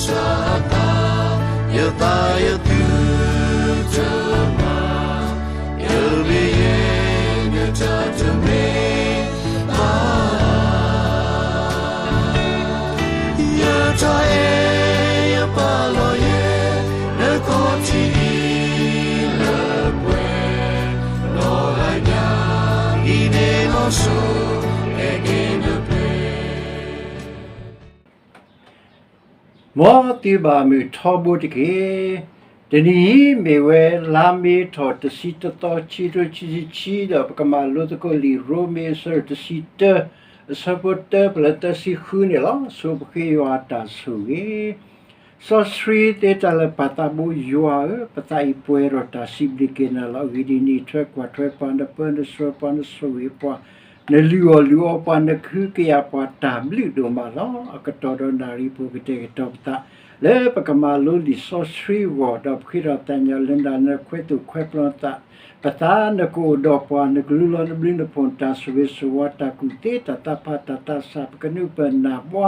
စးသး, ယသးယသုတမၤ, ယမ့ၢ်ယဲ နတၢ်တမ့ၢ်ဘၣ်. ယတၢ်အဲၣ်ယပာ်လီၤယဲ နခီၣ်ထံးအံၤလၢပှဲၤ, နီၢ်ဂၤညါအံၤန့ၣ်လီၤစိၤ အဲၣ်က့ၤနပှဲၤ မ်သုဘၣ်မုာ်ထီဘိတက့ၢ်. တနံၤအံၤမ့ၢ်ဝဲလါမ့ၤထီၣ်တဆံတသီ ခံကထိခံဆံခံ ဒီးပကမၤလိသကိးလံာ်ရိမ့ၤအဆၢတဆံတၢ အဆၢဖိတၢ ပလၢသၢဆံဃုန့ၣ်လီၤ. ဆိပဃ့ယွၤအတၢ်ဆိၣ်ဂ့ၤ စီဆှံသ့တၢ်လၢာ် ပၢ်သးဘိယွၤဧၢ, ပသးအံၤပှဲၤဒီးတၢ်စံးဘျုးက့ၤနၤလီၤ. အဂ့ၢ်ဒ်အံၤ, နအံးထွဲကွၢ်ထွဲပှၤ, နပၢနဆှၢပှၤ, နဆိၣ်ဂ့ၤပှၤ, နလုၢ်အီၣ်လုၢ်အီပှၤ, နကဟုကယာ်ပှၤ, တၢ်ဘျုးဒိၣ်မးလီၤ. အကတီၢ်ဒီးနၣ်ရံၣ်ဖိကတဲာ်ကတီၤပသး လၢပကမၤလိလံာ်စီဆှံအဂီၢ်, ဒီးပဃ့ထီၣ်သးညီလၢနၤ, နခွဲးသူၣ်ခွဲးပျီနသး, ပသး, နကအိၣ်ဒီးပှၤ, နကလူလီၤနဘျုးနဖှိၣ်, နတၢ်ဆိၣ်ဂ့ၤဆိၣ်ဝါ, တၢ်ကူၣ်သ့, တၢ်သးဖး, တၢ်သးစၢ်, ပကနုာ်ပၢၢ်နၢ်ဘှါ,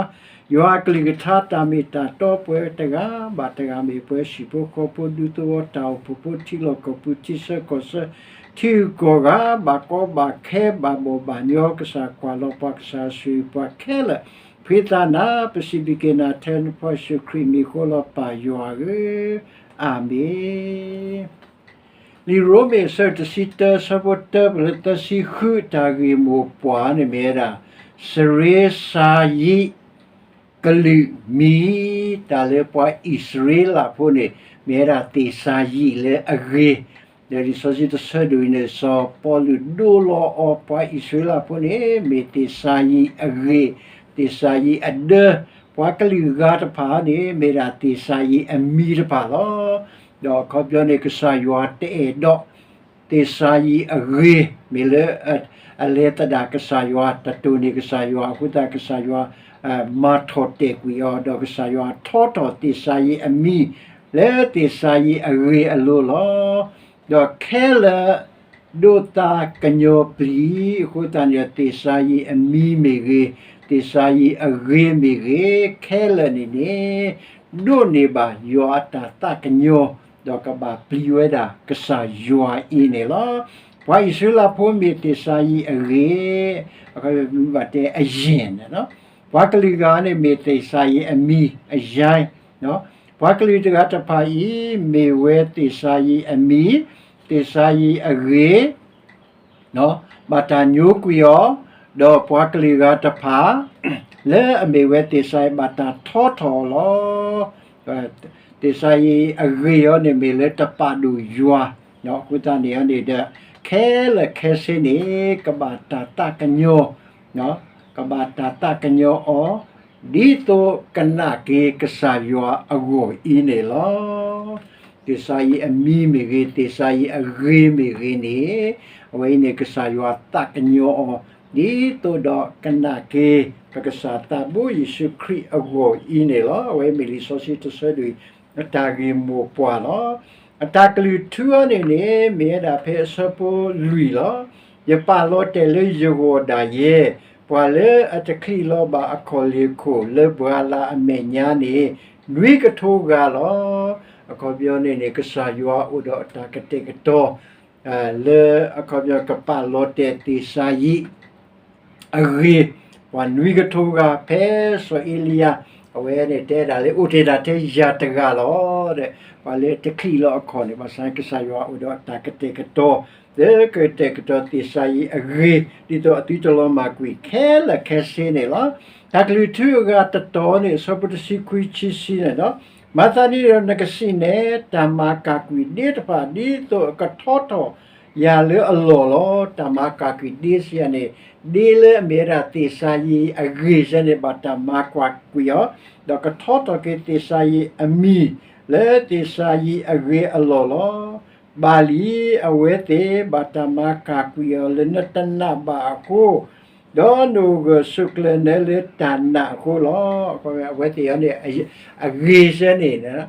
ယွၤအကလုၢ်ကထါ, တၢ်မ့ၢ်တၢ်တီ, ပှၤတဂၤဘၣ်တဂၤ, မ့ၢ်ပှၤဟံၣ်ဖိဃီဖိ, ဒူသဝီ, တၢ်အိၣ်ဖှိၣ်ဖိ, ထံလီၢ်ကီၢ်ပူၤ, ထံဆၢကီၢ်ဆၢ, ထံဂုၤကီၢ်ဂၤ, ဘၣ်ကီဘၣ်ခဲ, ဘၣ်ဘီၣ်ဘၣ်ညီ, ကစၢ်ကွၢ်လီၤပှၤ, ကစၢ်ဆိၣ်ဂ့ၤပှၤခဲလၢာ်. ပဃ့သးနၤ, ပစံးဘျုးက့ၤနၤ, ထဲနဖိယ့ၣ်ၡူးခရံာ်အမံၤအဃိလီၤ, ပၢ်ယွၤဧၢ, အၤမ့ၣ်. လံာ်ရိမ့ၤအဆၢတဆံတၢ အဆၢဖိတၢ ပလၢသၢဆံဃု တၢ်ဂ့ၢ်မိၢ်ပှၢ်န့ၣ်မ့ၢ်ဝဲဒၣ် စရ့စၤယံး ကလုာ်မံၤ, တၢ်လၢပှၤအံၣ်စရ့လးဖိန့ၣ် မ့ၢ်ဝဲဒၣ်သ့ၣ်စၤယံးလၢအဂ့ၤ, ဒီးလံာ်စီဆှံတဆၢဒိၣ်အံၤန့ၣ် စီၤပီလူးဒိလီၤအီၤ ပှၤအံၣ်စရ့လးဖိန့ၣ် မ့ၢ်သ့ၣ်စၤယံးအဂ့ၤ, သ့ၣ်စၤယံးအဒၢ, ပှၤကလုာ်ဂၤတဖၣ်န့ၣ် မ့ၢ်ဒၣ်သ့ၣ်စၤယံးအမံၤတဖၣ်လီၤ. ဒီးအခီပညီန့ၣ် ကစၢ်ယွၤတအဲၣ်ဒိး သ့ၣ်စၤယံးအဂ့ၤ, မ့ၢ်လၢအလဲၤသဒၣ်ကစၢ်ယွၤ, တတိၢ်န့ၢ်ကစၢ်ယွၤအဃိသတး ကစၢ်ယွၤ မၤထီၣ်တဲာ်ကွံာ်အီၤ, ဒီးကစၢ်ယွၤထီထီၣ်သ့ၣ်စၤယံးအမံၤ လၢသ့ၣ်စၤယံးအဂ့ၤအလိၤလီၤ. ဒီးခဲလၢာ် ဒိးသးကညီၤပျံၤ, အဃိသတးန့ၣ်ဒီး သ့ၣ်စၤယံးအမံၤမ့ၢ်ဂ့ၤ, သ့ၣ်စၤယံးအဂ့ၤမ့ၢ်ဂ့ၤ, ခဲလၢာ်န့ၣ်န့ၣ် ဒိးန့ၢ်ဘၣ်ယွၤအတၢ်သးကညီၤ, ဒီးကဘၣ်ပျံၤဝဲဒၣ်ကစၢ်ယွၤအံၤန့ၣ်လီၤ. ပှၤအံၣ်စရ့လးဖိမ့ၢ်သ့ၣ်စၤယံးအဂ့ၤ, ဘၣ်တဲအယဲၢ်န့ၣ်လီၤ. ပှၤကလုာ်ဂၤန့ၣ်မ့ၢ်သ့ၣ်စၤယံးအမံၤအယဲၢ်, ပှၤကလုာ်တဂၤတဖၣ်အံၤ မ့ၢ်ဝဲသ့ၣ်စၤယံးအမံၤ, သ့ၣ်စၤယံးအဂ့ၤ ဘၣ်တၢ်ညိကွံာ်အီၤ, ဒီးပှၤကလုာ်ဂၤတဖၣ် လၢအမ့ၢ်ဝဲသ့ၣ်စၤယံး ဘၣ်တၢ်ထီထီၣ်အီၤလီၤ. သ့ၣ်စၤယံးအဂ့ၤအီၤန့ၣ် မ့ၢ်လၢတပာ်ဒိၣ်ယွၤ, အဃိသတးန့ၣ်န့ၣ်ဒီး ခဲလၢာ်ခဲဆ့န့ၣ် ကဘၣ်တၢ်သးကညီၤ, ကဘၣ်တၢ်သးကညီၤအီၤ ဒ်သိးကနၣ်က့ၤကစၢ်ယွၤအဂီၢ်အံၤန့ၣ်လီၤ. သ့ၣ်စၤယံးအမံၤမ့ၢ်ဂ့ၤ, သ့ၣ်စၤယံးအဂ့ၤမ့ၢ်ဂ့ၤန့ၣ်, အဝဲအံၤန့ၣ် ကစၢ်ယွၤသးကညီၤအီၤ ဒ်သိးဒီးကနၣ်က့ၤ ပကစၢ်သးဘိယ့ၣ်ၡူးခရံာ်အဂီၢ်အံၤန့ၣ်လီၤ. အဝဲမ့ၢ်လံာ်စီဆှံတဆၢဒိၣ်အံၤ အတၢ်ဂ့ၢ်မိၢ်ပှၢ်လီၤ. အတၢ်ကလုၢ်ထူအီၤန့ၣ်န့ၣ် မ့ၢ်ဝဲဒၣ်ဖဲအဆၢဖိလွံၢ်လီၤ. ယပာ်လီၤတဲာ်လၢယဂီၢ်ဒၣ်ယဲ, ပှၤလၢအတချံးလီၤဘၣ်အခီၣ်လ့ၣ်ခိၣ်လၢပှၤလၢ်အမဲာ်ညါန့ၣ် နွံကထိဂၤလီၤ. အခီပညီန့ၣ်န့ၣ် ကစၢ်ယွၤအိၣ်ဒီးအတၢ်ကတဲာ်ကတီၤ လၢအခီပညီကပာ်လီၤတဲာ်သ့ၣ်စၤယံး အဂ့ၤ, ပှၤနွံကထိဂၤ ဖဲစီၤအ့လံယၤ အဝဲန့ၣ်တဲဒၣ်လၢ အိၣ်တ့ၢ်ဒၣ်ထဲယၤတဂၤလီၤ. ဒီးပှၤလၢတချံးလီၤအခီၣ်န့ၣ် ဘၣ်ဆၣ်ကစၢ်ယွၤအိၣ်ဒီးအတၢ်ကတဲာ်ကတီၤ လၢကတဲာ်ကတီၤသ့ၣ်စၤယံးအဂ့ၤ ဒ်သိးအသုတလီၤမၢ်ကွံာ်ခဲလၢာ်ခဲဆ့န့ၣ်လီၤ. တၢ်ကလုၢ်ထူအဂၤတတီၤန့ၣ် အဆၢဖိတဆံခွံ ဆံဆံန့ၣ်လီၤ. မၤသးဒ်န့ၣ်ဒီး နကစံးန့ၣ် တၢ်မၤကၢ်ကွံာ်ဒ့တဖၣ် ဒ်သိးအကထီထီၣ် ယၤလၢအလီၢ်လီၤ. တၢ်မၤကၢ်ကွံာ်ဒ့စံးယၤန့ၣ် ဒ့လၢအမ့ၢ်ဝဲဒၣ်သ့ၣ်စၤယံးအဂ့ၤစ့ၢ်န့ၣ် ဘၣ်တၢ်မၤကၢ်ကွံာ်အီၤ, ဒီးကထီထီၣ်က့ၤသ့ၣ်စၤယံးအမံၤ လၢသ့ၣ်စၤယံးအဂ့ၤအလီၢ်လီၤ. ဘၣ်လံ, အဝဲသ့ၣ်ဘၣ်တၢ်မၤကၢ်ကွံာ်အီၤလၢနတနာ်ဘၣ်အဃိ, ဒီးနအိၣ်ဂၢၢ်ဆိးကျၢၤနဲလၢတၢ်နာ်အဃိလီၤ. အဝဲသ့ၣ်အံၤန့ၣ် အဂ့ၤစ့ၢ်န့ၣ်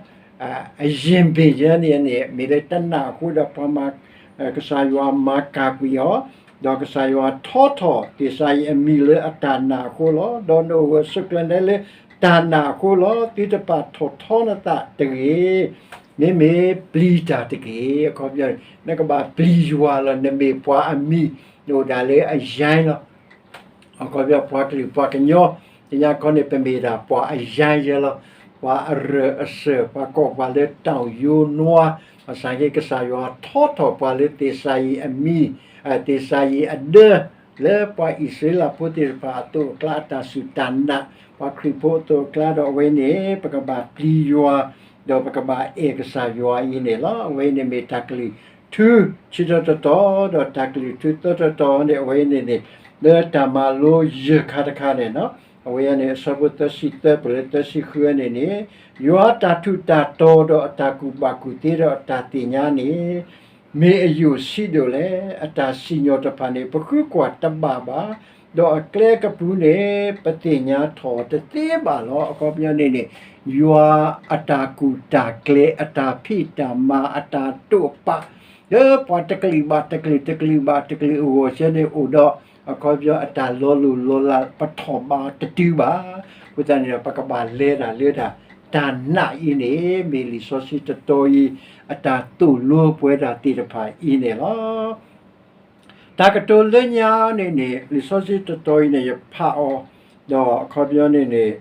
အယံၤဘ့ၣ်ယဲန့ၣ်န့ၣ် မ့ၢ်လၢတနာ်အဃိဒီးပှၤမၤ ကစၢ်ယွၤမၤကၢ်ကွံာ်အီၤ, ဒီးကစၢ်ယွၤထီထီၣ်သ့ၣ်စၤယံးအမံၤလၢအတၢ်နာ်အဃိလီၤ. ဒီးနအိၣ်ဂၢၢ်ဆိးကျၢၤနဲလၢ တၢ်နာ်အဃိလီၤ. သုတပာ်ထီၣ်ထီနသးတဂ့ၤ, မ့မ့ၢ်ပျံၤတၢ်တက့ၢ်. အခီပညီန့ၣ် နကဘၣ်ပျံၤယွၤလီၤ. နမ့ၢ်ပှၤအမံၤ, နအိၣ်ဒၣ်လၢအယဲၢ်လီၤ. အခီပညီ ပှၤကလုာ်ပှၤကညီ, တညါခီန့ၣ် ပမ့ၢ်ဒၣ်ပှၤအယဲၢ်ယဲၢ်လီၤ. ပှၤအရၢၢ်အစၢၢ်, ပှၤကိးပှၤလၢတၢ်ယိနွါ, ဘၣ်ဆၣ်က့ ကစၢ်ယွၤထီထီၣ်ပှၤလၢသ့ၣ်စၤယံးအမံၤ, သ့ၣ်စၤယံးအဒၢ, လၢပှၤအံၣ်စရ့လးဖိသ့ၣ်တဖၣ်အသိးအကျါ အတၢ်စူၢ်တၢ်နာ်, ပှၤခရံာ်ဖိအသိးအကျါဒီး အဝဲန့ၣ် ပကဘၣ်ပျံၤယွၤ, ဒီးပကဘၣ်အဲၣ်ကစၢ်ယွၤအံၤန့ၣ်လီၤ. အဝဲအံၤန့ၣ်မ့ၢ်တၢ်ကလုၢ်ထူဆံးထီၣ်တတီၤ, ဒီးတၢ်ကလုၢ်ထူသၢတီၤတတီၤန့ၣ် အဝဲအံၤန့ၣ်န့ၣ် လၢတၢ်မၤလိယဲၢ်ခါတခါန့ၣ်, အဝဲအံၤန့ၣ် အဆၢဖိသၢဆံသၢ ပလၢသၢဆံဃုန့ၣ်န့ၣ်, ယွၤအတၢ်ထူးတၢ်တီၤဒီးအတၢ်ကူၣ်ဘၣ်ကူၣ်သ့ဒီးအတၢ်သ့ၣ်ညါန့ၣ် မ့ၢ်အယိာ်ဆံးဒိၣ်လဲၣ်. အတၢ်စံၣ်ညီၣ်တဖၣ်န့ၣ် ပဃုကွၢ်တဘၣ်ဘၣ်, ဒီးအကျဲကပူၤန့ၣ် ပသ့ၣ်ညါထီၣ်တသ့ဘၣ်လီၤ. အခီပညီန့ၣ်န့ၣ်, ယွၤအတၢ်ကူၣ်တၢ်ကျဲၤ, အတၢ်ဖံးတၢ်မၤ, အတၢ်တိာ်ပာ်, လၢပှၤတကလုာ်ဘၣ်တကလုာ်, တကလုာ်ဘၣ်တကလုာ်အဂီၢ်စ့ၢ်န့ၣ်အိၣ်ဒီး, အခီပညီ အတၢ်လီၤလိၢ်လီၤလး ပထီၣ်ဘးတတုၤဘၣ်. အဃိသတးန့ၣ်ဒီး ပကဘၣ်လဲၤတၢ်လၢတၢ်, တၢ်နာ်အံၤန့ၣ် မ့ၢ်လံာ်စီဆှံတတီၤအံၤ အတၢ်သိၣ်လိပဝဲဒၣ်သ့ၣ်တဖၣ်အံၤန့ၣ်လီၤ. တၢ်ကတိၤလၢညါန့ၣ်န့ၣ် လံာ်စီဆှံတတီၤအံၤန့ၣ် ယဖးအီၤ, ဒီးအခီပညီန့ၣ်န့ၣ်,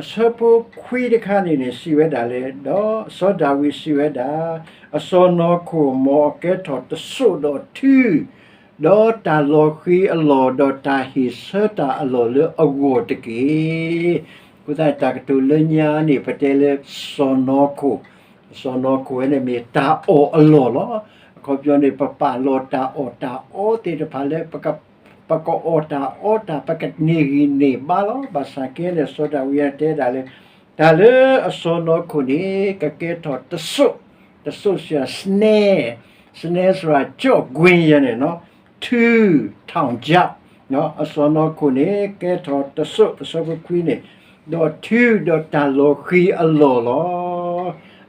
အဆၢဖိခွံတခါန့ၣ်န့ၣ် စံးဝဲဒၣ်လၢ, ဒီးစီၤဒၤဝံးစံးဝဲဒၣ်, အစီၢ်နီၤခိၣ် မ်အကဲထီၣ်တစိၢ်ဒီးထု, ဒီးတၢ်လီၤဃံၤအလီၢ်, ဒီးတၢ်ဟ့ၣ်ဆၢတၢ်အလီၢ်လၢအဂီၢ်တက့ၢ်. အဃိသတး တၢ်ကတိၤလၢညါန့ၣ် ပတဲလၢစီၢ်နီၤခိၣ်, စီၢ်နီၤခိၣ်ဝဲန့ၣ်မ့ၢ်တၢ်အီၣ်အလီၢ်လီၤ. အခီပညီန့ၣ် ပပာ်လီၤတၢ်အီၣ်တၢ်အီသ့ၣ်တဖၣ်လၢ ပကအီၣ်တၢ်အီတၢ် ပကန့ၢ်ဂံၢ်န့ၢ်ဘါလီၤ. ဘၣ်ဆၣ်က့န့ၣ် စီၤဒၤဝံးတဲဒၣ်လၢ, တၢ်လၢအစီၢ်နီၤခိၣ်န့ၣ် ကကဲထီၣ်တစိၢ်, တစိၢ်စံး snare, snare စံး ကၠီၣ်ကွ့ယဲန့ၣ်, ထု, ထောင်ချောက်, အစီၢ်နီၤခိၣ်န့ၣ် ကဲထီၣ်တစိၢ် အဆၢဖိခွံန့ၣ်, ဒီးထု ဒီးတၢ်လီၤဃံၤအလီၢ်လီၤ.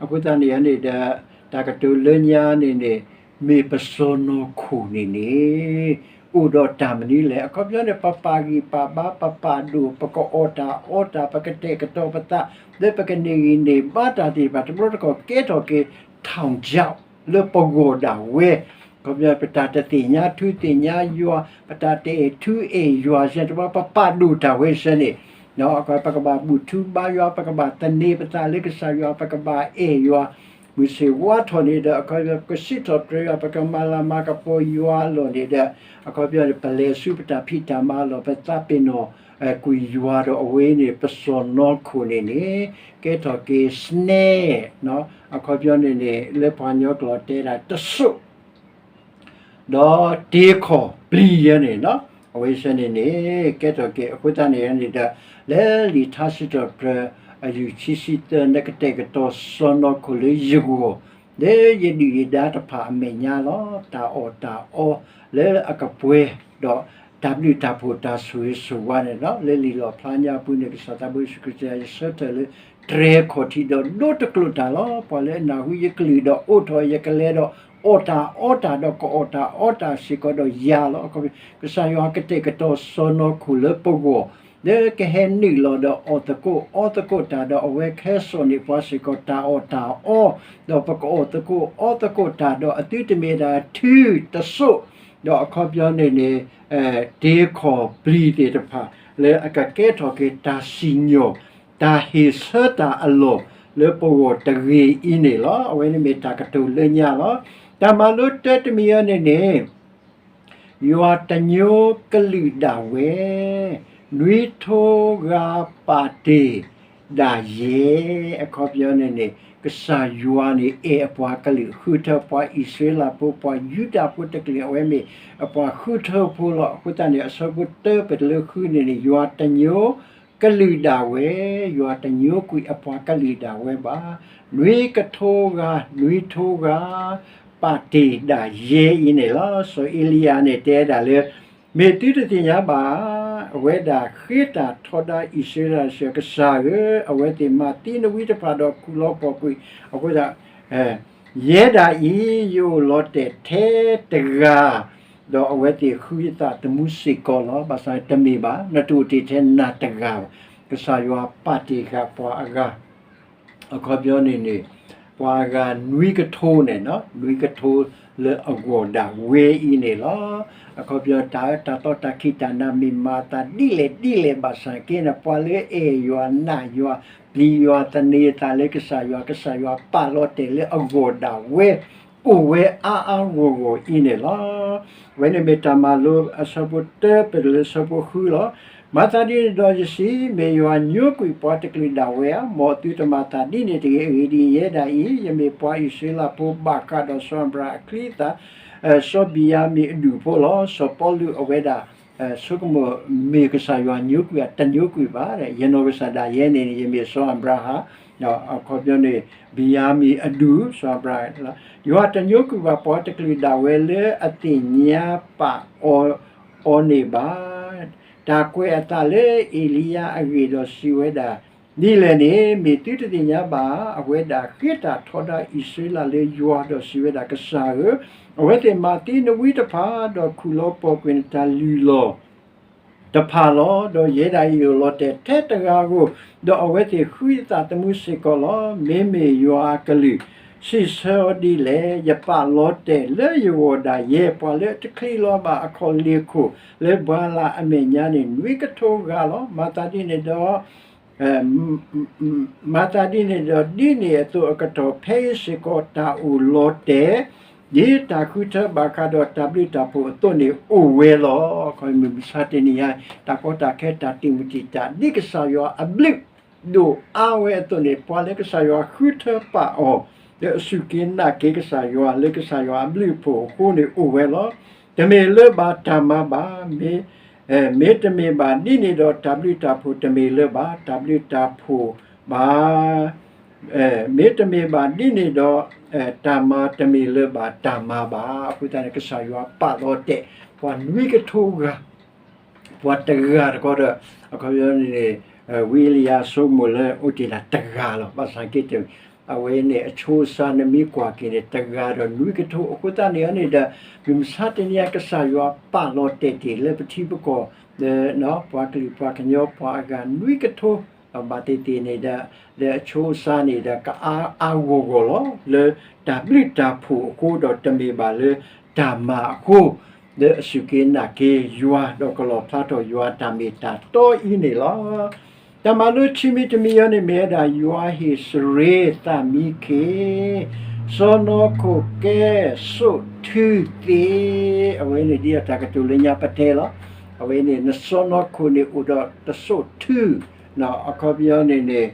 အဃိသတးန့ၣ်န့ၣ်ဒီး တၢ်ကတိၤလၢညါန့ၣ်န့ၣ် မ့ၢ်ပစီၢ်နီၤခိၣ်န့ၣ်န့ၣ် အိၣ်ဒီးတၢ်မနုၤလဲၣ်. အခီပညီန့ၣ် ပပာ်ဂံၢ်ပာ်ဘါ ပပာ်ဒိၣ် ပကအီၣ်တၢ်အီတၢ် ပကတဲာ်ကတီၤပသး လၢပကန့ၢ်ဂံၢ်န့ၢ်ဘါတၢ်သ့ၣ်တဖၣ် တဘျီတခီၣ်ကဲထီၣ်က့ၤ ထောင်ချောက် လၢပဂီၢ်ဒၣ်ဝဲ. အခီပညီ ပတၢ်တသ့ၣ်ညါထူသ့ၣ်ညါယွၤ, ပတၢ်တအဲၣ်ထူအဲၣ်ယွၤစ့ၢ်တဘျီ ပပာ်ဒိၣ်တၢ်ဝဲစ့ၢ်န့ၣ်, ပကဘၣ်ဘူၣ်ထူဘါယွၤ, ပကဘၣ်သန့ၤပသးလၢကစၢ်ယွၤ, ပကဘၣ်အဲၣ်ယွၤ မုၢ်ဆ့ၣ်ဝါထီၣ်န့ၣ်ဒီး အခီပညီ ပကစံးထီၣ်ပတြၢၤယွၤ, ပကမၤလၤမၤကပီၤယွၤအလီၢ်န့ၣ်ဒီး အခီပညီ ပလဲၤဆူပတၢ်ဖံးတၢ်မၤအလီၢ် ပသးပ့ၤနီၣ်ကွံာ်ယွၤဒီး အဝဲန့ၣ် ပစီၢ်နီၤခိၣ်န့ၣ်န့ၣ် ကဲထီၣ်က့ၤ snare, အခီပညီန့ၣ်န့ၣ် လၢပှၤကညီကျိာ်တဲဒၣ်တစိၢ် ဒီးတ့ခီၣ်ပျံၤယဲန့ၣ်, အဝဲစ့ၢ်န့ၣ်န့ၣ် ကဲထီၣ်က့ၤ အဃိသတးန့ၣ်န့ၣ်ဒီး လၢလံာ်ထါစံးထီၣ်ပတြၢၤ အယူၢ်ဆံဆံသၢ နကတဲာ်ကတီၤစီၢ်နီၤခိၣ်လၢယဂီၢ်, လၢယဒုၣ်ယဒါတဖၣ်အမဲာ်ညါလီၤ. တၢ်အီၣ်တၢ်အီလၢအကပှဲၤ, ဒီးတၢ်ဘျုးတၢ်ဖှိၣ်တၢ်ဆိၣ်ဂ့ၤဆိၣ်ဝါန့ၣ်လီၤ. လၢလံာ်လီၣ်ဖျါညါအပူၤန့ၣ် ကစၢ်သးဘိယ့ၣ်ၡူးခရံာ်စံး ယဆၢထၢၣ်လၢ တြဲၤခီၣ်ထံးဒီးဒိတကျိာ်တၢ်လီၤ. ပှၤလၢအနၢ်ဟူယကလုၢ်ဒီးအိးထီၣ်ယကလဲၤဒီး အီၣ်တၢ်အီတၢ်ဒီးကအီၣ်တၢ်အီတၢ်စ့ၢ်ကီးဒီးယၤလီၤ. ကစၢ်ယွၤကတဲာ်ကတီၤစီၢ်နီၤခိၣ်လၢပဂီၢ်, လၢကဟဲနုာ်လီၤဒီးအီၣ်သကိးအီသကိးတၢ်ဒီး အဝဲကဟဲစိာ်န့ၢ်ပှၤစ့ၢ်ကီးတၢ်အီၣ်တၢ်အီ, ဒီးပကအီၣ်သကိးအီသကိးတၢ်ဒီး အသုတမ့ၢ်ဒၣ်ထုတစိၢ်, ဒီးအခီပညီန့ၣ်န့ၣ် တ့ခီၣ်ပျံၤသ့ၣ်တဖၣ် လၢအကကဲထီၣ်က့ၤတၢ်စံၣ်ညီၣ် တၢ်ဟ့ၣ်ဆၢတၢ်အလီၢ်လၢပဂီၢ်တဂ့ၤအံၤန့ၣ်လီၤ. အဝဲန့ၣ်မ့ၢ်တၢ်ကတိၤလၢညါလီၤ. တၢ်မၤလိတၢတမံၤအံၤန့ၣ်န့ၣ် ယွၤတညိကလုာ်ဒၣ်ဝဲ, နွံထိဂၤပာ်တ့ၢ်ဒၣ်ယဲ, အခီပညီန့ၣ်န့ၣ် ကစၢ်ယွၤန့ၣ် အဲၣ်အပှၤကလုာ် ဃုထၢပှၤအံၣ်စရ့လးဖိ ပှၤယူဒၤဖိတကလုာ် အဝဲမ့ၢ်အပှၤဃုထၢဖိလီၤ. အဃိသတးန့ၣ် အဆၢဖိတၢပတလၢဃုန့ၣ်န့ၣ် ယွၤတညိကလုာ်ဒၣ်ဝဲ, ယွၤတညိကွံာ်အပှၤကလုာ်ဒၣ်ဝဲဘၣ်. နွံကထိဂၤ နွံထိဂၤ ပာ်တ့ၢ်ဒၣ်ယဲအံၤန့ၣ်လီၤ. စီၤအ့လံယၤန့ၣ်တဲဒၣ်လၢ မ့ၢ်သုတသ့ၣ်ညါဘၣ်ဧါ, အဝဲဒၣ်ဃ့တၢ်ထီဒါအံၣ်စရ့လးအစၢၤ, ကစၢ်ဧၢ, အဝဲသ့ၣ်မၤသံနဝံတဖၣ်ဒီးခူၣ်လီၤဖှီၣ်ကွံာ်, အဃိသတး ယဲဒၣ်အံၤ ယအိၣ်လီၤတဲာ်ထဲတဂၤ, ဒီးအဝဲသ့ၣ်ဃုယသးသမူစ့ၢ်ကီးလီၤ. ဘၣ်ဆၣ်တမ့ၢ်ဘၣ်, နတအိၣ်တ့ၢ်ထဲနၤတဂၤဘၣ်. ကစၢ်ယွၤပာ်တ့ၢ်ဃာ်ပှၤအဂၤ အခီပညီန့ၣ်န့ၣ် ပှၤအဂၤနွံကထိန့ၣ် နွံကထိလၢအဂီၢ်ဒၣ်ဝဲအံၤန့ၣ်လီၤ. အခီပညီတၢ်အၢတၢ်သီတၢ်ခံးတၢ်နၤမ့ၢ်မၤအသးဒ်လဲၣ်ဒ်လဲၣ်ဘၣ်ဆၣ်က့န့ၣ် ပှၤလၢအဲၣ်ယွၤနာ်ယွၤ ပျံၤယွၤသန့ၤအသးလၢကစၢ်ယွၤ ကစၢ်ယွၤပာ်လီၤတဲာ်လၢအဂီၢ်ဒၣ်ဝဲ အိၣ်ဝဲအါအါဂီၢ်ဂီၢ်အံၤန့ၣ်လီၤ. အဝဲန့ၣ်မ့ၢ်တၢ်မၤလိအဆၢဖိတၢပတုၤလၢဆၢဖိဃုလီၤ. မၤသးဒ်န့ၣ်ဒီးယစံး, မ့ၢ်ယွၤညိကွံာ်ပှၤတကလုာ်ဒၣ်ဝဲဧါ. မ်အသုတမၤသးဒ်န့ၣ်တဂ့ၤ. အဂ့ၢ်ဒ်အံၤ, ယဲဒၣ်အံၤ ယမ့ၢ်ပှၤအံၣ်စရ့လးဖိဘၣ်ဃးဒီးစီၤအၤဘြၤဟၣ်အချံအသၣ်, စီၤဘံၤယၤမံၣ်အဒူၣ်ဖိလီၤ. စီၤပီလူးအဝဲဒၣ် ဆိကမိၣ် မ့ၢ်ကစၢ်ယွၤညိကွံာ်ဧါ, တညိကွံာ်ဘၣ်, ယနီၢ်ကစၢ်ဒၣ်ယဲန့ၣ် ယမ့ၢ်စီၤအၤဘြၤဟၣ်, အခီပညီန့ၣ် ဘံၤယၤမံၣ်အဒူၣ် စီၤအၤဘြၤဟၣ်, ယွၤတညိကွံာ်ဘၣ်ပှၤတကလုာ်ဒၣ်ဝဲလၢအသ့ၣ်ညါပာ်အီၤ အီၤန့ၣ်ဘၣ်. တၢ်ကွဲးအသးလၢအ့လံယၤအဂ့ၢ်ဒီးစံးဝဲဒၣ်, ဒ်လဲၣ်န့ၣ် မ့ၢ်သုတသ့ၣ်ညါဘၣ်ဧါ. အဝဲဒၣ်ဃ့တၢ်ထီဒါအံၣ်စရ့လးလၢယွၤဒီးစံးဝဲဒၣ်, ကစၢ်ဧၢ, အဝဲသ့ၣ်မၤသံနဝံတဖၣ် ဒီးခူၣ်လီၤပှီၢ်ကွံာ်နတၢ်လုၢ်လီၢ် တဖၣ်လီၤ. ဒီးယဲဒၣ်အံၤအိၣ်လီၤတဲာ်ထဲတဂၤဧိၤ, ဒီးအဝဲသ့ၣ်ဃုအသးသမူစ့ၢ်ကီးလီၤ. မ့မ့ၢ်ယွၤအကလုၢ် စံးဆၢအီၤဒ်လဲၣ်, ယပာ်လီၤတဲာ်လၢယဂီၢ်ဒၣ်ယဲ, ပှၤလၢအတချံးလီၤဘၣ်အခီၣ်လ့ၢ်ခိၣ်လၢဘၤလးအမဲာ်ညါန့ၣ် နွံကထိဂၤလီၤ. မၤသးဒ်န့ၣ်ဒီး မၤသးဒ်န့ၣ်ဒီး ဒ်န့ၣ်အသိးအကတီၢ်ဖဲအံၤစ့ၢ်ကီး တၢ်အိၣ်လီၤတဲာ် ဒ်တၢ်ဃုထၢဘၣ်ဃးဒီးတၢ်ဘျုးတၢ်ဖှိၣ်အသိးန့ၣ်အိၣ်ဝဲလီၤ. ခီမ့ၢ်မုၢ်မဆါတနံၤအံၤ တၢ်ကီတၢ်ခဲတၢ်တံာ်မုၢ်တံာ်တာ် ဒ်ကစၢ်ယွၤအဘျုးဒိၣ်အါဝဲအသိးန့ၣ် ပှၤလၢကစၢ်ယွၤဃုထၢပာ်အီၤ လၢအစူၢ်က့ၤနာ်က့ၤကစၢ်ယွၤ လၢကစၢ်ယွၤအဘျုးအဖှိၣ်အဃိန့ၣ်အိၣ်ဝဲလီၤ. တမ့ၢ်လၢၤဘၣ်တၢ်မၤဘၣ် မ့ မ့တမ့ၢ်ဘၣ်ဒ်န့ၣ်ဒီး တၢ်ဘျုးတၢ်ဖှိၣ်တမ့ၢ်လၢၤဘၣ် တၢ်ဘျုးတၢ်ဖှိၣ်ဘၣ်, မ့တမ့ၢ်ဘၣ်ဒ်န့ၣ်ဒီး တၢ်မၤတမ့ၢ်လၢၤဘၣ်တၢ်မၤဘၣ်. အဃိသတးန့ၣ် ကစၢ်ယွၤပာ်လီၤတဲာ် ပှၤနွံကထိဂၤ ပှၤတဂၤတခီဒီး အခီပညီန့ၣ် ဝံအ့လံယၤဆိကမိၣ်လၢအိၣ်တ့ၢ်ဒၣ်တဂၤလီၤ. ဘၣ်ဆၣ်က့တမ့ၢ် အဝဲန့ၣ်အဆိအစါနမ့ၢ်ကွၢ်က့ၤန့ၣ် တဂၤဒီးနွံကထိ အဃိသတးန့ၣ်န့ၣ်ဒီး မုၢ်မဆါတနံၤအံၤ ကစၢ်ယွၤပာ်လီၤတဲာ်တ့ၢ်လၢပထံပကီၢ် လၢ ပှၤကလုာ်ပှၤကညီပှၤအဂၤနွံကထိ ဘၣ်သ့ၣ်သ့ၣ်န့ၣ်ဒီး လၢအဆိအစါန့ၣ်ဒီး ကအါအါဂီၢ်ဂီၢ်လီၤ. လၢတၢ်ဘျုးတၢ်ဖှိၣ်အဃိဒီးတမ့ၢ်ဘၣ်လၢတၢ်မၤအဃိ လၢအစူၢ်က့ၤနာ်က့ၤယွၤ ဒီးကလီၣ်ဖျါထီၣ်ယွၤတၢ်မ့ၢ်တၢ်တီအံၤန့ၣ်လီၤ. တၢ်မၤလိခံမံၤတမံၤအံၤန့ၣ် မ့ၢ်ဝဲဒၣ်ယွၤဟ့ၣ်စရ့သးမံခ့ စီၢ်နီၤခိၣ်ကဲစိာ်ထုသ့, အဝဲန့ၣ်ဒ်အတၢ်ကတိၤလၢညါပတဲလီၤ. အဝဲန့ၣ် နစီၢ်နီၤခိၣ်န့ၣ်အိၣ်ဒီးတစိာ်ထု အခီပညီန့ၣ်န့ၣ်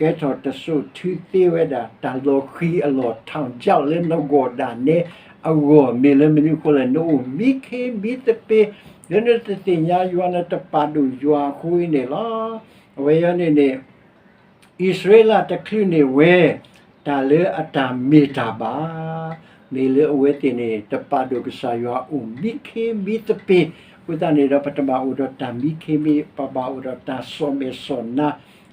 ကဲထီၣ်တစိာ်ထုသ့ဝဲဒၣ် တၢ်လီၤဃံၤအလီၢ် ထီၣ်ကၠီၣ်လၢနဂီၢ်ဒၣ်နဲအဂီၢ် မ့ၢ်လၢမနုၤအဃိလဲၣ် နအိၣ်မံခ့မံသပ့ၤ လၢနတသ့ၣ်ညါယွၤ နတပာ်ဒိၣ်ယွၤအဃိအံၤန့ၣ်လီၤ. အဝဲအံၤန့ၣ်န့ၣ် အံၣ်စရ့လးတချုးန့ၢ်ဝဲ တၢ်လၢအတၢ်မ့ၢ်တၢ်ဘၣ် မ့ၢ်လၢအဝဲသ့ၣ်န့ၣ် တပာ်ဒိၣ်ကစၢ်ယွၤအိၣ်မံခ့မံသပ့ၤ အဃိသတးန့ၣ်ဒီး ပတဘၣ်အိၣ်ဒီးတၢ်မံခ့မံ ပဘၣ်အိၣ်ဒီးတၢ်စီၣ်မဲာ်စီၣ်နါ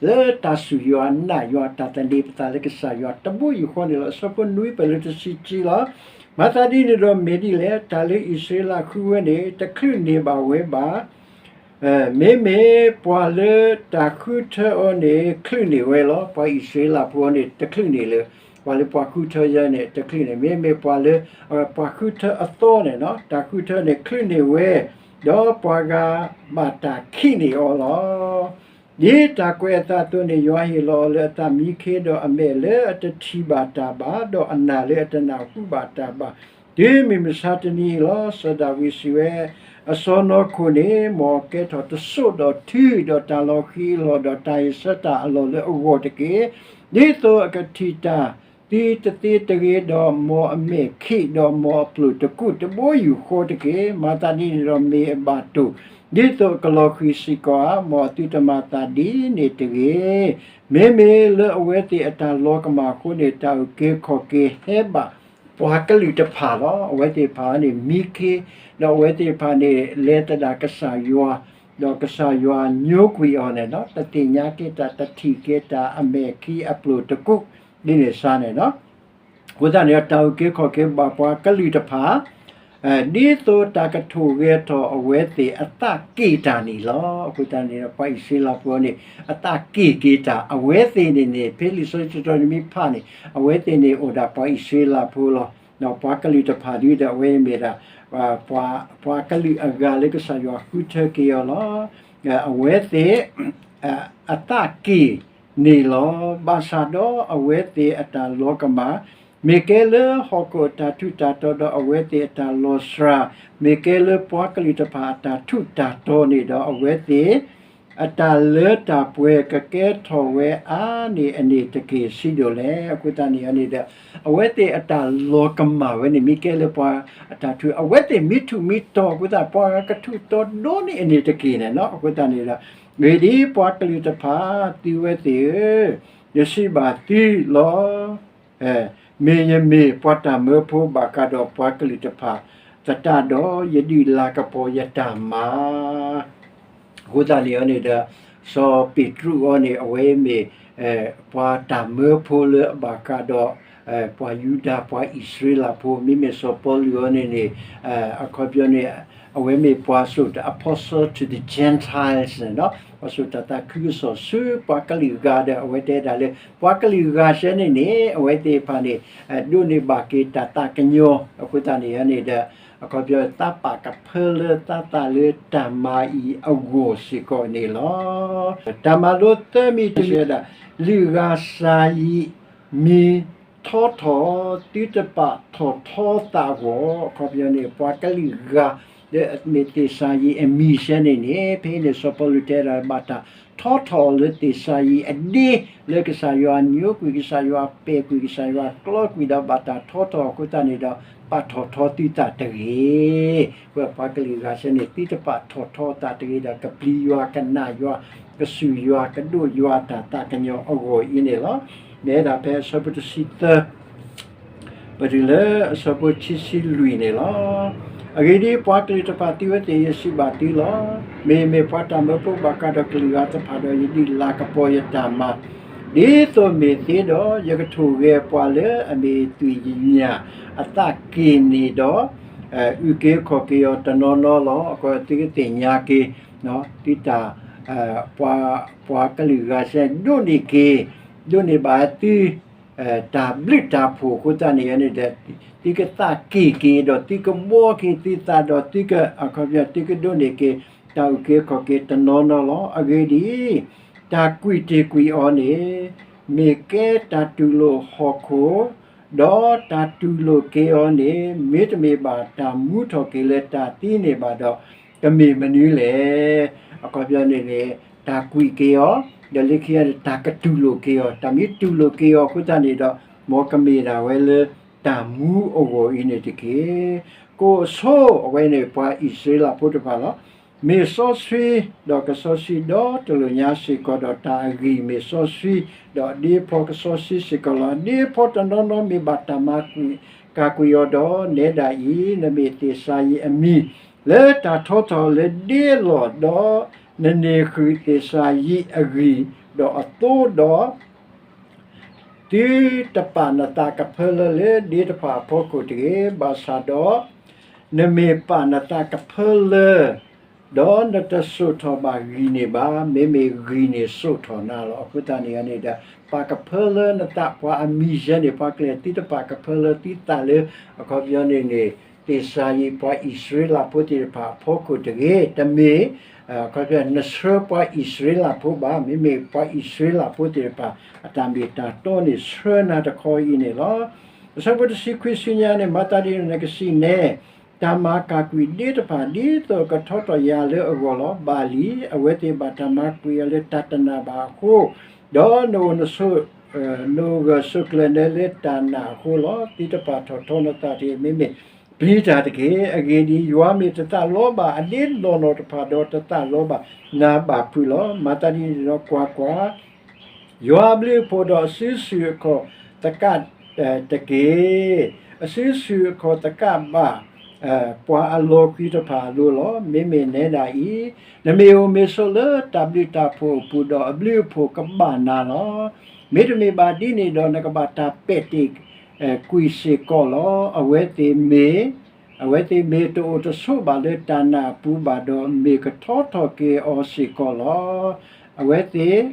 လၢတၢ်စူၢ်ယွၤနာ်ယွၤ တၢ်သန့ၤပသးလၢကစၢ်ယွၤတဘိယူၢ်ဃီန့ၣ်လီၤ. အဆၢဖိနွံပၢၢ်လၢတဆံခံလီၤ. မၤသးဒ်န့ၣ်ဒီးမ့ၢ်ဒ်လဲၣ် တၢ်လၢအံၣ်စရ့လးဃုဝဲန့ၣ် တချုးန့ၢ်ဘၣ်ဝဲဘၣ် မ့မ့ၢ်ပှၤလၢတၢ်ဃုထၢအီၤန့ၣ် ချုးန့ၢ်ဝဲလီၤ. ပှၤအံၣ်စရ့လးဖိန့ၣ် တချုးန့ၢ်လၢၤ ပှၤလၢပှၤဃုထၢယဲန့ၣ် တချုးန့ၢ် မ့မ့ၢ်ပှၤလၢ ပှၤဃုထၢအသီန့ၣ် တၢ်ဃုထၢန့ၣ် ချုးန့ၢ်ဝဲ ဒီးပှၤဂၤဘၣ်တၢ်ခံးန့ၢ်အီၤလီၤ. ဒ်တၢ်ကွဲးအသးအသိးန့ၣ် ယွၤဟ့ၣ်လီၤအီၤလၢအသးမံခ့ ဒီးအမဲာ်လၢအတထံၣ်ဘၣ်တၢ်ဘၣ် ဒီးအနၢ်လၢအတနၢ်ဟူဘၣ်တၢ်ဘၣ် တုၤမုၢ်မဆါတနံၤအံၤလီၤ. စီၤဒၤဝံးစံးဝဲ အစီၢ်နီၤခိၣ်န့ၣ် မ်အကဲထီၣ်တစိာ်ဒီးထု ဒီးတၢ်လီၤဃံၤအလီၢ် ဒီးတၢ်ဟ့ၣ်ဆၢတၢ်အလီၢ်လၢအဂီၢ်တက့ၢ်. ဒ်သိးအကထံၣ်တၢ်သုတသ့တဂ့ၤ ဒီးမ်အမဲာ်ခံး ဒီးမ်အပျိာ်တကူးတဘိယူၢ်ဃီတက့ၢ်. မၤသးဒ်န့ၣ်ဒီးမ့ၢ်အဘၣ်တိၢ် ဒ်သိးအကလီၤဃံၤစ့ၢ်ကီးဧါ. မ်အသုတမၤသးဒ်န့ၣ်တဂ့ၤ. မ့မ့ၢ်လၢအဝဲသ့ၣ်အတၢ်လီၤကမၣ်အဃိန့ၣ် တၢ်အုၣ်က့ၤခီၣ်က့ၤဟဲဘၣ် ပှၤကလုာ်တဖၣ်လီၤ. အဝဲသ့ၣ်တဖၣ်န့ၣ် မံခ့ ဒီးအဝဲသ့ၣ်တဖၣ်န့ၣ် လဲၤသဒၣ်ကစၢ်ယွၤ ဒီးကစၢ်ယွၤညိကွံာ်အီၤန့ၣ်လီၤ. တသ့ၣ်ညါက့ၤတၢ် တထံၣ်က့ၤတၢ် အမဲာ်ခံးအပျိာ်တကူး ဒ်န့ၣ်စါန့ၣ်လီၤ. အဃိသတးန့ၣ်ဒီး တၢ်အုၣ်က့ၤခီၣ်က့ၤဘၣ်ပှၤကလုာ်တဖၣ် ဒ်သိးတၢ်ကထိၣ်ဂဲၤထီၣ်အဝဲသ့ၣ်အသးက့ၣ်တၢ်န့ၣ်လီၤ. အဃိသတးန့ၣ်ဒီး ပှၤအံၣ်စရ့လးဖိန့ၣ် အသးက့ၣ်က့ၤတၢ် အဝဲသ့ၣ်န့ၣ်န့ၣ် ဖဲလံာ်စီဆှံတတီၤန့ၣ်မ့ၢ်ဖးန့ၣ် အဝဲသ့ၣ်န့ၣ်အိၣ်ဒၣ်ပှၤအံၣ်စရ့လးဖိလီၤ. ဒီးပှၤကလုာ်တဖၣ်ဒ်ဒီး အဝဲမ့ၢ်ဒၣ် ပှၤကလုာ်အဂၤလၢကစၢ်ယွၤဃုထၢက့ၤအီၤလီၤ. အဝဲသ့ၣ် အသးက့ၣ်န့ၣ်လီၤ. ဘၣ်ဆၣ်ဒီးအဝဲသ့ၣ်အတၢ်လီၤကမၣ် မ့ၢ်ကဲလၢဟီၣ်ခိၣ်အတၢ်ထူးတၢ်တီၤ ဒီးအဝဲသ့ၣ်အတၢ်လီၤစှၤ မ့ၢ်ကဲလၢပှၤကလုာ်တဖၣ်အတၢ်ထူးတၢ်တီၤန့ၣ်ဒီး အဝဲသ့ၣ် အတၢ်လၢတၢ်ပှဲၤကကဲထီၣ်ဝဲအါန့ၢ်အန့ၣ်တက့ၢ် စံးဒိၣ်လဲၣ်. အဃိသတးန့ၣ်န့ၣ်ဒီး အဝဲသ့ၣ်အတၢ်လီၤကမၣ်ဝဲန့ၣ် မ့ၢ်ကဲလၢပှၤအတၢ်ထူး အဝဲသ့ၣ်မ့ၢ်ထူးမ့ၢ်တီၤအဃိသတး ပှၤကထူးတီၤဒိၣ်န့ၢ်အန့ၣ်တက့ၢ်န့ၣ်လီၤ. အဃိသတးန့ၣ်ဒီး ဂ့ၤဒ်ပှၤကလုာ်တဖၣ် သုဝဲသ့ၣ်ဧၢ, ယစံးဘၣ်သုလီၤ. မ့ၢ်ယမ့ၢ်ပှၤတၢ်မၢဖိဘၣ်ဃးဒီးပှၤကလုာ်တဖၣ်သတးဒီး ယဒုးလၤကပီၤယတၢ်မၤ အဃိသတးန့ၣ်န့ၣ်ဒီး စီၤပ့းတရူးအံၤန့ၣ် အဝဲမ့ၢ် ပှၤတၢ်မၢဖိလၢအဘၣ်ဃးဒီး ပှၤယူဒၤ ပှၤအံၣ်စရ့လးဖိ, မ့မ့ၢ်စီၤပီလူးအံၤန့ၣ်န့ၣ် အခီပညီန့ၣ် အဝဲမ့ၢ်ပှၤစိာ်တၢ် apostle to the Gentiles န့ၣ်ဒီး ပှၤစိာ်တၢ်သးခုကစီၣ်ဆူပှၤကလုာ်ဂၤဒီး အဝဲတဲဒၣ်လၢ ပှၤကလုာ်ဂၤစဲန့ၣ်န့ၣ် အဝဲသ့ၣ်တဖၣ်န့ၣ် ဒိးန့ၢ်ဘၣ်က့ၤတၢ်သးကညီၤ အဃိသတးန့ၣ်န့ၣ်ဒီး အခီပညီ သးပာ်ကဖၢလၢသးသးလၢတၢ်မၤအံၤအဂီၢ်စ့ၢ်ကီးန့ၣ်လီၤ. တၢ်မၤလိသၢမံၤတမံၤဝဲဒၣ် လုၣ်ဂၤစၤယံးမံၤထီထီၣ် သုတပာ်ထီၣ်ထီသးအဂီၢ် အခီပညီန့ၣ် ပှၤကလုာ်ဂၤ လၢမ့ၢ်သ့ၣ်စၤယံးအမံၤစဲန့ၣ်န့ၣ် ဖဲအံၤန့ၣ် စီၤပီလူးတဲဒၣ် ဘၣ်တၢ်ထီထီၣ်အီၤလၢသ့ၣ်စၤယံးအဒ့ လၢကစၢ်ယွၤညိကွံာ် ကစၢ်ယွၤပဲာ်ကွံာ် ကစၢ်ယွၤကျီကွံာ်ဒီး ဘၣ်တၢ်ထီထီၣ်အဃိသတးန့ၣ်ဒီး ပာ်ထီၣ်ထီသုသးတဂ့ၤ. ပှၤကလုာ်ဂၤစဲန့ၣ် သုတပာ်ထီၣ်ထီသးတဂ့ၤဒီး ကပျံၤယွၤ ကနာ်ယွၤ ကစူၢ်ယွၤ ကဒိးယွၤတၢ်သးကညီၤအဂီၢ်အံၤန့ၣ်လီၤ. မ့ၢ်ဝဲဒၣ်ဖဲအဆၢဖိတဆံသၢ ပတုၤလၢအဆၢဖိခံဆံလွံၢ်န့ၣ်လီၤ. အဂ့ၢ်ဒ်အံၤ, ပှၤကလုာ်တဖၣ်သံဝဲသ့ၣ် ယစံးဘၣ်သုလီၤ. မ့မ့ၢ်ပှၤတၢ်မၢဖိဘၣ်ဃးဒီးကလုာ်ဂၤတဖၣ်ဒီး ယဒုးလၤကပီၤယတၢ်မၤ, ဒ်သိးမ့ၢ်သ့ဒီး ယကထိၣ်ဂဲၤပှၤလၢအမ့ၢ်သွံၣ်ယညၣ်အသးက့ၣ်န့ၣ်ဒီး အုၣ်က့ၤခီၣ်က့ၤအီၤတနီၤနီၤလီၤ. အဃိသုကသ့ၣ်ညါက့ၤ သုတၢ် ပှၤကလုာ်ဂၤစဲ ဒိးန့ၢ်က့ၤ ဒိးန့ၢ်ဘၣ်သု တၢ်ဘျုးတၢ်ဖှိၣ်အဃိသတးန့ၣ်န့ၣ်ဒီး သုကသးက့ၣ်က့ၤဒီး သုကဘှီက့ၤသုသးဒီး သုက အခီပညီ သုကဒိးန့ၢ်က့ၤ တၢ်အုၣ်က့ၤခီၣ်က့ၤတနီၤနီၤလီၤ. အဂ့ၢ်ဒ်အံၤ, တၢ်ကွံာ်တ့ၢ်ကွံာ်အီၤန့ၣ် မ့ၢ်ကဲတၢ်တူၢ်လိာ်ဟီၣ်ခိၣ်, ဒီးတၢ်တူၢ်လိာ်က့ၤအီၤန့ၣ် မ့တမ့ၢ်ဘၣ်တၢ်မူထီၣ်က့ၤလၢတၢ်သံန့ၣ်ဘၣ်ဒီး ကမ့ၢ်မနုၤလဲၣ်. အခီပညီန့ၣ်န့ၣ် တၢ်ကွံာ်က့ၤအီၤ, ဒီးလၢခံန့ၣ် တၢ်ကတူၢ်လိာ်က့ၤအီၤ, တၢ်မ့ၢ်တူၢ်လိာ်က့ၤအီၤအဃိသတးန့ၣ်ဒီး မ်ကမ့ၢ်ဒၣ်ဝဲလၢတၢ်မူအဂီၢ်အံၤန့ၣ်တက့ၢ်. ကိၣ်အဆိ အဝဲန့ၣ်ပှၤအံၣ်စရ့လးဖိတဖၣ်လီၤ. မ့ၢ်စီဆှံ, ဒီးကစီဆှံဒီတလၢညါစ့ၢ်ကီး, ဒီးတၢ်အဂံၢ်မ့ၢ်စီဆှံ, ဒီးအဒ့အဖီကစီဆှံစ့ၢ်ကီးလီၤ. အဒ့အဖီတနီၤနီၤမ့ၢ်ဘၣ်တၢ်မၤကွံာ်ကၤကွံာ်အီၤဒီး, နဲဒၣ်အံၤ နမ့ၢ်သ့ၣ်စၤယံးအမံၤ လၢတၢ်ထီထီၣ်လၢဒ့အလီၢ်, ဒီးနန့ၢ်ဃုာ်သ့ၣ်စၤယံးအဂံၢ်ဒီးအသိဒီး သုတပာ်နသးကဖၢလၢလၢဒ့တဖၣ်အဖီခိၣ်တဂ့ၤ. ဘၣ်ဆၣ်ဒီး နမ့ၢ်ပာ်နသးကဖၢလၢ ဒီးနတစိာ်ထီၣ်ဘၣ်ဂံၢ်န့ၣ်ဘၣ်, မ့မ့ၢ်ဂံၢ်န့ၣ်စိာ်ထီၣ်နၤလီၤ. အဃိသတးန့ၣ်န့ၣ်ဒီး ပာ်ကဖၢလၢနသး ပှၤအမံၤစဲန့ၣ် ပှၤကလုာ် သုတပာ်ကဖၢလၢသုသးလၢ အခီပညီန့ၣ်န့ၣ် သ့ၣ်စၤယံးပှၤအံၣ်စရ့လးဖိသ့ၣ်တဖၣ်အဖီခိၣ်တဂ့ၤ. တမ့ၢ် အခီပညီ နဆှၢပှၤအံၣ်စရ့လးဖိဘၣ်, မ့မ့ၢ်ပှၤအံၣ်စရ့လးဖိသ့ၣ်တဖၣ် အတၢ်မ့ၢ်တၢ်တီန့ၣ် ဆှၢနၤတခီအံၤန့ၣ်လီၤ. အဆၢဖိတဆံခွံဆူညါန့ၣ် မၤသးဒ်န့ၣ် နကစံးနဲ, တၢ်မၤကၤကွံာ်ဒ့တဖၣ် ဒ်သိးကထီထီၣ်ယၤလၢအဂီၢ်လီၤ. ဘၣ်လံ, အဝဲသ့ၣ်ဘၣ်တၢ်မၤကွံာ်အီၤလၢတၢ်တနာ်ဘၣ်အဃိ, ဒီးနအိၣ်နဆိး နအိၣ်ဂၢၢ်ဆိးကျၢၤနၤလၢတၢ်နာ်အဃိလီၤ. သုတပာ်ထီၣ်ထီနသးတဂ့ၤ, မ့မ့ၢ်ပျံၤတၢ်တက့ၢ်. အဂ့ၢ်ဒ်အံၤ, ယွၤမ့ၢ်တသးလီဘၣ်အဒ့နီၢ်နီၢ်တဖၣ်ဒီး တသးလီဘၣ်နၤဘၣ်ဖုးလီၤ. မၤသးဒ်န့ၣ်ဒီး ကွၢ်ကွၢ်, ယွၤအဘျုးအဖှိၣ်ဒီးအစုဆူၣ်အခီၣ်သကးတက့ၢ်. အစုဆူၣ်အခီၣ်သကးဘၣ် ပှၤအလီၤကွံာ်တဖၣ်အလိၤလီၤ. မ့မ့ၢ်နဲဒၣ်အံၤ, နမ့ၢ်အိၣ်မ့ၢ်ဆိးလၢတၢ်ဘျုးတၢ်ဖှိၣ်အပူၤဒီး အဘျုးအဖှိၣ်ကဘၣ်နၤလီၤ. မ့တမ့ၢ်ဘၣ်ဒ်န့ၣ်ဒီး နကဘၣ်တၢ်ပဲာ်တ့ၢ်ကွံာ်စ့ၢ်ကီးလီၤ. အဝဲသ့ၣ်မ့ၢ် အဝဲသ့ၣ်မ့ၢ်တအိၣ်တဆိးဘၣ်လၢတၢ်နာ်အပူၤဘၣ်ဒီး မ့ၢ်ကထီထီၣ်က့ၤအီၤစ့ၢ်ကီးလီၤ. အဝဲသ့ၣ်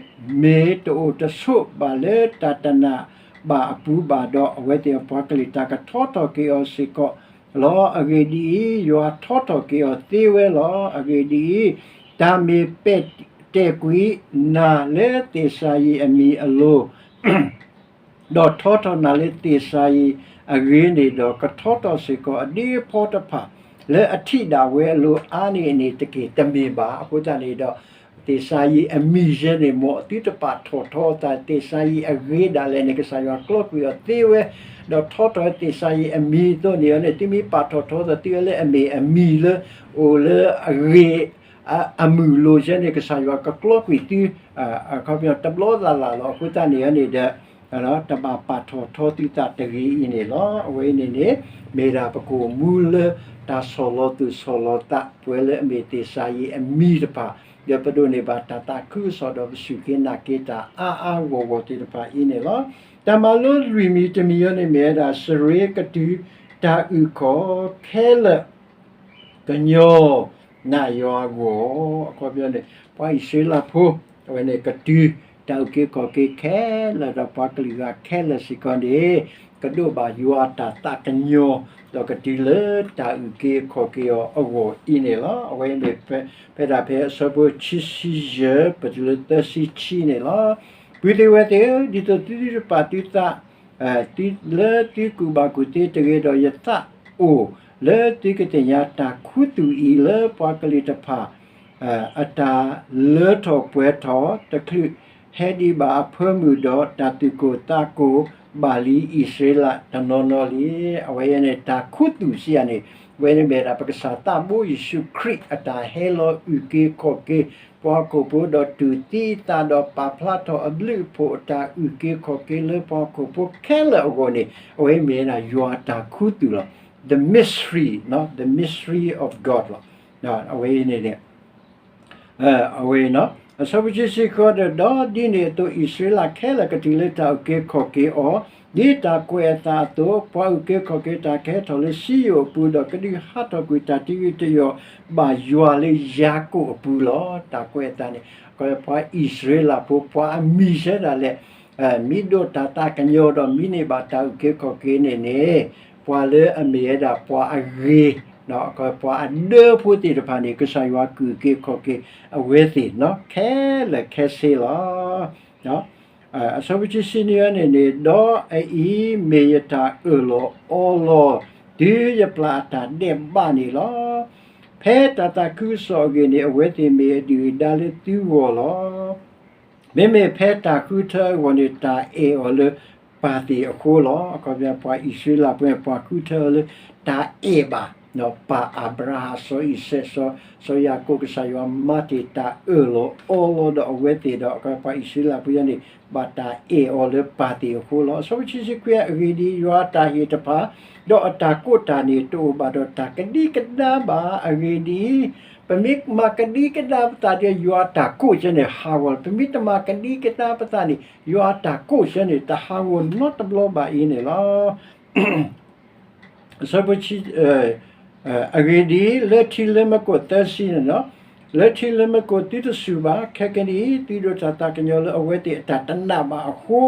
မ့ၢ်တအိၣ်တဆိးဘၣ်လၢတၢ်တနာ်ဘၣ်အပူၤဘၣ်ဒီး အဝဲသ့ၣ်အပှၤကလုာ်တၢ်ကထီထီၣ်က့ၤအီၤစ့ၢ်ကီးလီၤ. အဂ့ၢ်ဒ်အံၤ, ယွၤထီထီၣ်က့ၤအီၤသ့ဝဲလီၤ. အဂ့ၢ်ဒ်အံၤ, တၢ်မ့ၢ်ပဲာ်တဲာ်ကွံာ်နၤလၢသ့ၣ်စၤယံးအမံၤအလိၤ ဒီးထီထီၣ်နၤလၢသ့ၣ်စၤယံးအဂ့ၤန့ၣ်ဒီး ကထီထီၣ်စ့ၢ်ကီးအဒ့အဖီတဖၣ် လၢအထံၣ်ဒၣ်ဝဲအလိၤအါန့ၢ်န့ၣ်တက့ၢ်. တမ့ၢ်ဘၣ်. အဃိသတးန့ၣ်ဒီး သ့ၣ်စၤယံးအမံၤယဲန့ၣ် မ်အသုတပာ်ထီၣ်ထီအသး သ့ၣ်စၤယံးအဂ့ၤဒၣ်လဲာ်န့ၣ် ကစၢ်ယွၤကျီကွံာ်အီၤသ့ဝဲ ဒီးထီထီၣ်သ့ၣ်စၤယံးအမံၤအသိးန့ၣ်န့ၣ် သုမ့ၢ်ပာ်ထီၣ်ထီသးသုဝဲလၢအမ့ၢ်အမံၤလၢ အိၣ်လၢအဂ့ၤ အမုာ်လိၤယဲန့ၣ် ကစၢ်ယွၤကကျီကွံာ်သု အခီပညီတဘျီလၢ်လၢ်လီၤ. အဃိသတးန့ၣ်န့ၣ်ဒီး တဘၣ်ပာ်ထီၣ်ထီသုသးတဂ့ၤအံၤန့ၣ်လီၤ. အဝဲအံၤန့ၣ်န့ၣ် မ့ၢ်ဒၣ်ပကအိၣ်မူလၢတၢ်ဆီၣ်လီၤသူၣ်ဆီၣ်လီၤသး ပဝဲလၢအမ့ၢ်သ့ၣ်စၤယံးအမံၤတဖၣ် ဒီးပဒိးန့ၢ်ဘၣ်တၢ်သးခုကစီၣ်ဒီးပစူၢ်က့ၤနာ်က့ၤတၢ်အါအါဂီၢ်ဂီၢ်သ့ၣ်တဖၣ်အံၤန့ၣ်လီၤ. တၢ်မၤလိလွံၢ်မံၤတမံၤအံၤန့ၣ်မ့ၢ်ဝဲဒၣ် စရ့ကတုၤတၢ်အုၣ်ခီၣ်ခဲလၢာ် ကညီနာ်ယွၤအဂီၢ် အခီပညီန့ၣ် ပှၤအံၣ်စရ့လးဖိ အဝဲန့ၣ်ကတုၤတၢ်အုၣ်က့ၤခီၣ်က့ၤခဲလၢာ် ဒီးပှၤကလုာ်ဂၤခဲလၢာ်စ့ၢ်ကီးန့ၣ် ကဒိးဘၣ်ယွၤအတၢ်သးကညီၤ ဒီးကတုၤလၢတၢ်အုၣ်က့ၤခီၣ်က့ၤအီၤအဂီၢ်အံၤန့ၣ်လီၤ. အဝဲမ့ၢ်ဖဲဒၣ်ဖဲအဆၢဖိခံဆံယဲၢ် ပတုၤလၢသၢဆံခံန့ၣ်လီၤ. ပုၢ်သ့ၣ်ဝဲၢ်သ့ၣ်ဧၢ, ဒ်သိးသုတပာ်သုသး လၢသုကူၣ်ဘၣ်ကူၣ်သ့တဂ့ၤဒီး ယသးအိၣ်လၢသုကသ့ၣ်ညါတၢ်ခူသူၣ်အံၤ လၢပှၤကလုာ်တဖၣ် အတၢ်လၢထီၣ်ပှဲၤထီၣ်တချုးဟဲဒံးဘၣ်အဖၢမုၢ်ဒီး တၢ်သူၣ်ကိၢ်သးကိၢ်ဘၣ်လံအံၣ်စရ့လးတနီၤနီၤလံ. အဝဲအံၤန့ၣ်တၢ်ခူသူၣ်စံးယၤန့ၣ် အဝဲန့ၣ်မ့ၢ်ဒၣ်ပကစၢ်သးဘိယ့ၣ်ၡူးခရံာ်အတၢ်ဟဲလီၤအုၣ်က့ၤခီၣ်က့ၤ ပှၤဟီၣ်ခိၣ်ဖိဒီးတူၢ်သံအသးဒီး ပာ်ဖျါထီၣ်အဘျုးအဖှိၣ်အတၢ်အုၣ်က့ၤခီၣ်က့ၤလၢပှၤဟီၣ်ခိၣ်ဖိခဲလၢာ်အဂီၢ်န့ၣ် အဝဲမ့ၢ်ဒၣ်ယွၤအတၢ်ခူသူၣ်လီၤ. The mystery, the mystery of God လီၤ. အဝဲအံၤန့ၣ် အဝဲအံၤ အဆၢဖိခံဆံဃိးဒီး ဒီးဒ်န့ၣ်အသိး အံၣ်စရ့လးခဲလၢာ်ကတုၤလၢတၢ်အုၣ်က့ၤခီၣ်က့ၤအီၤ ဒ်တၢ်ကွဲးအသးအသိး, ပှၤအုၣ်က့ၤခီၣ်က့ၤတၢ်ကဟဲထီၣ်လၢစံယိၣ်အပူၤဒီး ကဒုးဟးထီၣ်ကွံာ်တၢ်တယုၢ်တယီၣ်ဘၣ်ယွၤလၢယၤကိာ်အပူၤလီၤ. တၢ်ကွဲးအသးန့ၣ် ပှၤအံၣ်စရ့လးဖိ ပှၤအမံၤဆဲဒၣ်လဲာ် မ့ၢ်ဒိးတၢ်သးကညီၤဒီး မ့ၢ်န့ၢ်ဘၣ်တၢ်အုၣ်က့ၤခီၣ်က့ၤန့ၣ်န့ၣ် ပှၤလၢအမ့ၢ်ဝဲဒၣ်ပှၤအဂ့ၤ ပှၤအဒၢဖိသ့ၣ်တဖၣ်န့ၣ် ကစၢ်ယွၤကအုၣ်က့ၤခီၣ်က့ၤအဝဲသ့ၣ် ခဲလၢာ်ခဲဆ့လီၤ. အဆၢဖိခံဆံနွံန့ၣ်န့ၣ် ဒီးအအံၤမ့ၢ်ယတၢ်အၢၣ်လီၤအီလီၤ တုၤယပျၢ်အတၢ်ဒဲးဘးန့ၣ်လီၤ. ဖဲတၢ်သးခုကစီၣ်အဂ့ၢ်န့ၣ် အဝဲသ့ၣ်မ့ၢ်အဒုၣ်အဒါလၢသုဂီၢ်လီၤ. မ့မ့ၢ်ဖဲတၢ်ဃုထၢအဂီၢ်န့ၣ် တၢ်အဲၣ်အီၤလၢပၢ်သ့ၣ်အဃိလီၤ. အခီပညီ ပှၤအံၣ်စရ့လးဖိန့ၣ် ပှၤဃုထၢအီၤလၢတၢ်အဲၣ်ဘၣ် ပၢ်အၤဘြၤဟၣ် စီၤအံၤစဲး စီၤယၤကိာ် ကစၢ်ယွၤမၤတ့ၢ်တၢ်အၢၣ်လီၤအီလီၤဒီးအဝဲသ့ၣ်ဒီး ပှၤအံၣ်စရ့လးဖိန့ၣ် ဘၣ်တၢ်အဲၣ်အီၤလၢပၢ်သ့ၣ်အဃိလီၤ. အဆၢဖိခံဆံခွံ အဂ့ၢ်ဒ်အံၤ, ယွၤအတၢ်ဟ့ၣ်တဖၣ် ဒီးအတၢ်ကိးတၢ်န့ၣ် တအိၣ်ဘၣ်ဒီးတၢ်ကဒံကဒါဘၣ်. အဂ့ၢ်ဒ်အံၤ, ပမ့ၢ်မၤကဒံကဒါပသးဒီး ယွၤအတၢ်ကိးဆၢန့ၣ် ဟးဂီၤလီၤ. ပမ့ၢ်တမၤကဒံကဒါပသးန့ၣ် ယွၤအတၢ်ကိးဆၢန့ၣ် တဟးဂီၤနီတဘျီဘၣ်အံၤန့ၣ်လီၤ. အဆၢဖိ အဂ့ၢ်ဒ်အံၤ, လၢထံလၢမူခိၣ် သၢဆံန့ၣ်လီၤ. လၢထံလၢမူခိၣ်သုတစူၢ်ဘၣ်, ခဲကနံၣ်အံၤ သုဒိးတၢ်သးကညီၤလၢအဝဲသ့ၣ်အတၢ်တနာ်ဘၣ်အဃိ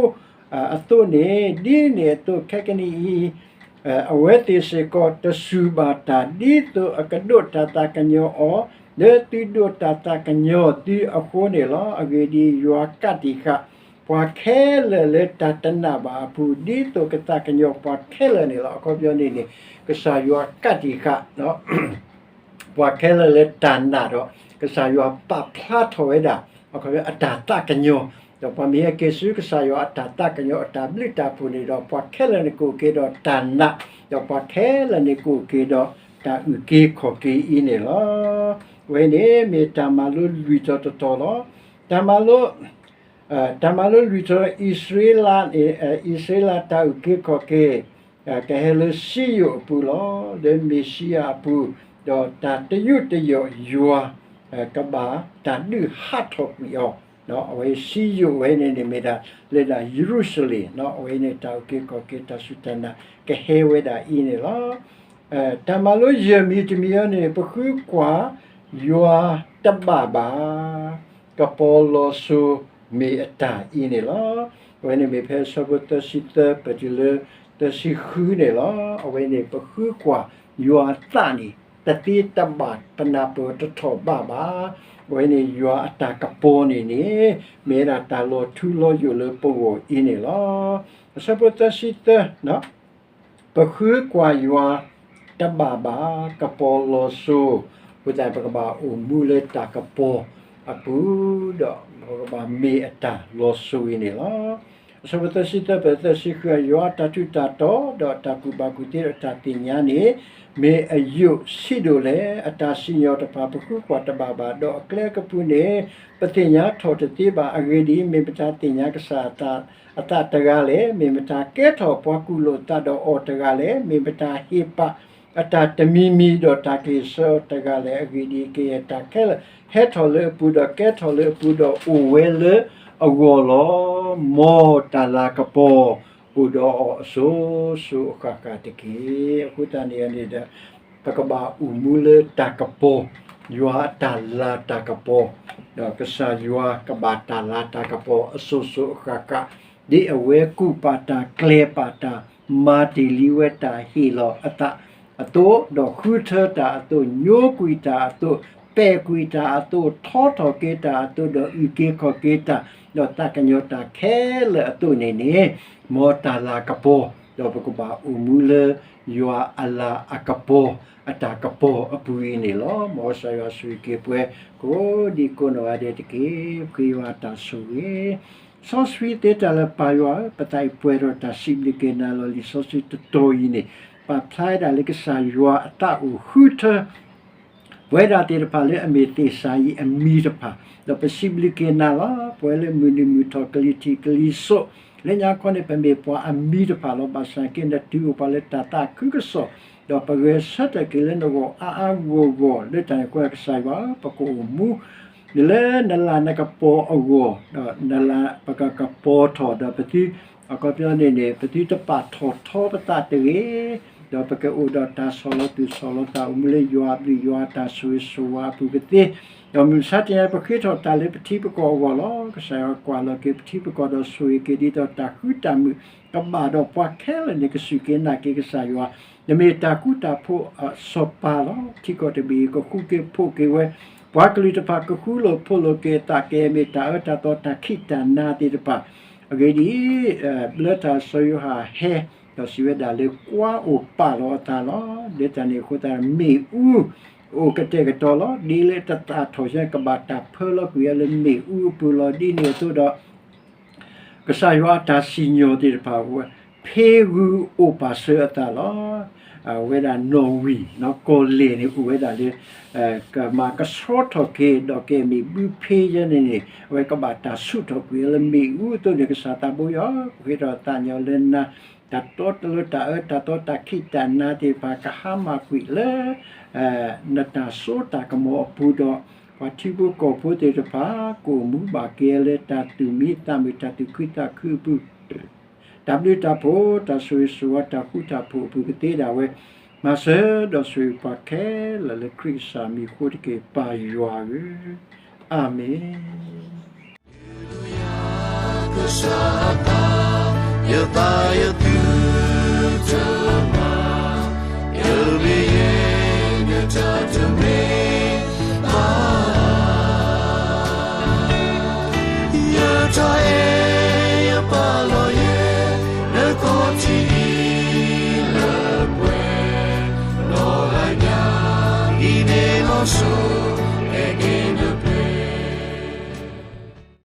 အသိးန့ၣ်, ဒ်န့ၣ်အသိးခဲကနံၣ်အံၤ အဝဲသ့ၣ်စ့ၢ်ကီးတစူၢ်ဘၣ်တၢ် ဒ်သိးအကဒိးတၢ်သးကညီၤအီၤ လၢသုဒိးတၢ်သးကညီၤသုအဃိန့ၣ်လီၤ. အဂ့ၢ်ဒ်အံၤ, ယွၤကးတံာ်ဃာ် ပှၤခဲလၢာ်လၢတၢ်တနာ်ဘၣ်အပူၤ ဒ်သိးကသးကညီၤပှၤခဲလၢာ်န့ၣ်လီၤ. အခီပညီန့ၣ်န့ၣ် ကစၢ်ယွၤကးတံာ်ဃာ် ပှၤခဲလၢာ်လၢတၢ်နာ်ဒီး ကစၢ်ယွၤပာ်ဖျါထီၣ်ဝဲဒၣ် အခီပညီ အတၢ်သးကညီၤ, ဒီးပှၤမ့ၢ်ဟဲက့ၤဆူကစၢ်ယွၤအတၢ်သးကညီၤအတၢ်ဘျုးတၢ်ဖှိၣ်န့ၣ်ဒီး ပှၤခဲလၢာ်န့ၣ်ကအိၣ်က့ၤဒီးတၢ်နာ်, ဒီးပှၤခဲလၢာ်န့ၣ်ကအိၣ်က့ၤဒီးတၢ်အုၣ်က့ၤခီၣ်က့ၤအံၤန့ၣ်လီၤ. ဝဲန့ၣ်မ့ၢ်တၢ်မၤလိလွံၢ်တီၤတတီၤလီၤ. တၢ်မၤလိ တၢ်မၤလိလွံၢ်တီၤ အံၣ်စရ့လးန့ၣ် အံၣ်စရ့လးတၢ်အုၣ်က့ၤခီၣ်က့ၤ ကဟဲလၢစံယိၣ်အပူၤလီၤ. လၢမ့ၤၡံယၤအပူၤ, ဒီးတၢ်တယူးတယီၣ်ယွၤ ကဘၣ်တၢ်ဒုးဟးထီၣ်ကွံာ်အီၤ, အဝဲစံယိၣ်ဝဲန့ၣ်န့ၣ်မ့ၢ်ဒၣ်လၢဒၣ်ယရူၤၡလ့ၣ်, အဝဲန့ၣ်တၢ်အုၣ်က့ၤခီၣ်က့ၤတၢ်စူၢ်တၢ်နာ်ကဟဲဝဲဒၣ်အံၤန့ၣ်လီၤ. တၢ်မၤလိယဲၢ်မံၤတမံၤအံၤန့ၣ် ပဃုကွၢ်ယွၤတဘၣ်ဘၣ်, ကပီၤလီၤစိၤမ့ၢ်အတၢ်အံၤန့ၣ်လီၤ. အဝဲန့ၣ်မ့ၢ်ဖဲအဆၢဖိသၢဆံသၢ ပတုၤလၢသၢဆံဃုန့ၣ်လီၤ. အဝဲန့ၣ်ပဃုကွၢ်ယွၤအသးန့ၣ် တသ့တဘၣ် ပနၢ်ပၢၢ်တထီၣ်ဘးဘၣ်. အဝဲန့ၣ်ယွၤအတၢ်ကပီၤန့ၣ်န့ၣ် မ့ၢ်ဝဲဒၣ်တၢ်လီၤထူလီၤယိာ်လၢပဂီၢ်အံၤန့ၣ်လီၤ. အဆၢဖိသၢဆံသၢ ပဃုကွၢ်ယွၤတဘၣ်ဘၣ်, ကပီၤလီၤစိၤ, အဃိသတး ပကဘၣ်အိၣ်မူလၢတၢ်ကပီၤအပူၤ, ဒီးပကဘၣ်မ့ၢ်အတၢ်လီၤစိၤအံၤန့ၣ်လီၤ. အဆၢဖိသၢဆံသၢ ပသၢဆံဃု ယွၤအတၢ်ထူးတၢ်တီၤ, ဒီးအတၢ်ကူၣ်ဘၣ်ကူၣ်သ့, ဒီးအတၢ်သ့ၣ်ညါန့ၣ် မ့ၢ်အယိာ်ဆံးဒိၣ်လဲၣ်. အတၢ်စံၣ်ညီၣ်တဖၣ် ပဃုကွၢ်တဘၣ်ဘၣ်, ဒီးအကျဲကပူၤန့ၣ် ပသ့ၣ်ညါထီၣ်တသ့ဘၣ်. အဂ့ၢ်ဒ်အံၤ, မ့ၢ်မတၤသ့ၣ်ညါကစၢ်အသးတဂၤလဲၣ်. မ့ၢ်မတၤကဲထီၣ်ပှၤကူၣ်လိာ်သးဒီးအီၤတဂၤလဲၣ်. မ့ၢ်မတၤဟ့ၣ်ပာ်အတၢ်တမံၤမံၤ, ဒီးတၢ်ကဟ့ၣ်ဆၢအီၤတဂၤလဲၣ်. အဂ့ၢ်ဒ်အံၤ, ကယဲၢ်တၢ်ခဲလၢာ်ဟဲထီၣ်လၢအပူၤ, ဒီးကဲထီၣ်လၢအပူၤ, ဒီးအိၣ်ဝဲလၢအဂီၢ်လီၤ. မ်တၢ်လၤကပီၤအိၣ်ဒီးအီၤအစိၤစိၤအဃၣ်ဃၣ်တက့ၢ်. အဃိသတးန့ၣ်န့ၣ်ဒီး ပကဘၣ်အိၣ်မူလၢတၢ်ကပီၤ, ယွၤအတၢ်လၤတၢ်ကပီၤ, ဒီးကစၢ်ယွၤကဘၣ်တၢ်လၤတၢ်ကပီၤအစိၤစိၤအဃၣ်ဃၣ်, ဒ်အဝဲကူၣ်ပာ်တၢ်ကျဲၤပာ်တၢ်, မၤတ့ၢ်လံဝဲတၢ်ဟ့ၣ်လီၤအသးအသိး, ဒီးဃုထၢတၢ်အသိး, ညိကွံာ်တၢ်အသိး, ပဲာ်ကွံာ်တၢ်အသိး, ထီထီၣ်က့ၤတၢ်အသိး, ဒီးအုၣ်က့ၤခီၣ်က့ၤတၢ်, ဒီးသးကညီၤတၢ်ခဲလၢာ်အသိးန့ၣ်န့ၣ်, မ်တၢ်လၤကပီၤ, ဒီးပကဘၣ်အိၣ်မူလၢ ယွၤအလၤအကပီၤ, အတၢ်ကပီၤအပူၤအံၤန့ၣ်လီၤ. မ်ကစၢ်ယွၤဆိၣ်ဂ့ၤက့ၤပှၤ ကိးဒံကိးနီၢ်ဂၤဒဲးတက့ၢ်. ပဃ့ယွၤအတၢ်ဆိၣ်ဂ့ၤ, စီဆှံသ့တၢ်လၢပၢ်ယွၤဧၢ, ပသးအံၤပှဲၤဒီးတၢ်စံးဘျုးက့ၤနၤလီၤ. လံာ်စီဆှံတတီၤအံၤန့ၣ် ပာ်ဖျါဝဲဒၣ်လၢကစၢ်ယွၤအသးအိၣ်ဃုထၢ ပဝဲဒၣ်သ့ၣ်တဖၣ်လၢအမ့ၢ်သ့ၣ်စၤယံးအမံၤတဖၣ်, ဒီးပစံးဘျုးက့ၤနၤလီၤ. ပဝဲလၢမုၢ်နံၤမုၢ်ထီၣ်ကလံၤထံးကလံၤစိး, လၢညါခီန့ၣ် ပမ့ၢ်ပှၤအမံၤတဖၣ်လီၤ. ဘၣ်ဆၣ်က့ နတုၤအိၣ်ပှၤလၢတၢ်သးခုကစီၣ်, ဒီးပဂဲၤဆၢထၢၣ်က့ၤလၢနဂီၢ်အါအါဂီၢ်ဂီၢ်, လၢတၢ်န့ၣ်အဃိ ကစၢ်ယွၤဧၢ, ပကအိၣ်မူ လၢနလၤနကပီၤအဂီၢ်, ဒီးနလၤပကကပီၤထီၣ်, ဒီးပသု အခီပညီန့ၣ်န့ၣ် ပသုတပာ်ထီၣ်ထီပသးတဂ့ၤ, ဒီးပကအိၣ်ဒီးတၢ်ဆီၣ်လီၤသူၣ်ဆီၣ်လီၤသး အိၣ်မူလၢယွၤအဘျုးယွၤအတၢ်ဆိၣ်ဂ့ၤဆိၣ်ဝါအပူၤကသ့, ဒီးမုၢ်မဆါတနံၤအံၤ ပဃ့ထီၣ်တၢ်လၢပထံပကီၢ်အဂီၢ်လီၤ. ကစၢ်ယွၤကွၢ်လီၤက့ၤပထံပကီၢ် ဒီးဆိၣ်ဂ့ၤက့ၤဒ်သိးတၢ်ဃူတၢ်မုာ် ကဘၣ်ဒီးပှၤခဲလၢာ်န့ၣ် ကစူၢ်က့ၤနာ်က့ၤကစၢ်ယွၤ, နမ့ၢ်တၢ်ဃူတၢ်ဖိးအစီၤပၤလီၤ. ထံကီၢ်တဘ့ၣ်အံၤ ကဃူက့ၤဖိးက့ၤဝဲ ပှၤကလုာ်တဖၣ်ကဃူလိာ်ဖိးလိာ်က့ၤအသး ကမ့ၢ်တၢ်အၢတၢ်သီတၢ်ခံးတၢ်နၤသ့ၣ်တဖၣ်, အဂ့ၢ်ဒ်အံၤ, ဘျၢတၢ်စီၤယိၤဟၣ်ဟဲ, ဒီးစံးဝဲဒၣ်လၢကွၢ်အိၣ်ပာ်လီၤအသးလီၤ. လၢတၢ်န့ၣ်အဃိသတး မ့ၣ်အူ အိၣ်ကတဲာ်ကတီၤလီၤ. ဒ်လၢတသၣ်ထီၣ်ဆၢ ကဘၣ်တၢ်ဖၢလီၤကွံာ်အီၤလၢမ့ၣ်အူအပူၤလီၤ. ဒ်န့ၣ်အသိးဒီး ကစၢ်ယွၤအတၢ်စံၣ်ညီၣ်သ့ၣ်တဖၣ် ဖ့ဂုၢ်အိၣ်ပာ်စၢၤအသးလီၤ. အဝဲဒၣ်နီၣ်ဝံၣ် ကီၢ်လဲၢ်န့ၣ် အိၣ်ဝဲဒၣ်လၢ ကမၤကဆှီထီၣ်က့ၤ ဒီးကဲမ့ၣ်ဘုဖ့ယဲန့ၣ်န့ၣ် အဝဲကဘၣ်တၢ်ဆူးထီၣ်ကွံာ်အီၤလၢမ့ၣ်အူအသိးန့ၣ် ကစၢ်သးဘိယွၤ ပဃ့ထီၣ်သးညီလၢနၤ, တၢ်တီတလိၤ တၢ်အၢတၢ်သီ တၢ်ခံးတၢ်နၤသ့ၣ်တဖၣ် ကဟါမၢ်ကွံာ်လၢ နတၢ်စိတၢ်ကမီၤအပူၤဒီး ပှၤထံဖိကီၢ်ဖိသ့ၣ်တဖၣ် ကအိၣ်မူဘၣ်က့ၤလၢတၢ်သူၣ်မံသးမုာ် တၢ်သူၣ်ခုသးခုအပူၤ တၢ်ဘျုးတၢ်ဖှိၣ် တၢ်ဆိၣ်ဂ့ၤဆိၣ်ဝါ တၢ်ဃူတၢ်ဖိးအပူၤကသ့ဒၣ်ဝဲ, မၤစၢၤဒီးဆိၣ်ဂ့ၤပှၤခဲလၢာ်လၢခရံာ်ကစၢ်မံၤအဃိတက့ၢ် ပၢ်ယွၤဧၢ, အၤမ့ၣ်. ကစၢ်အသး, ယသးယသ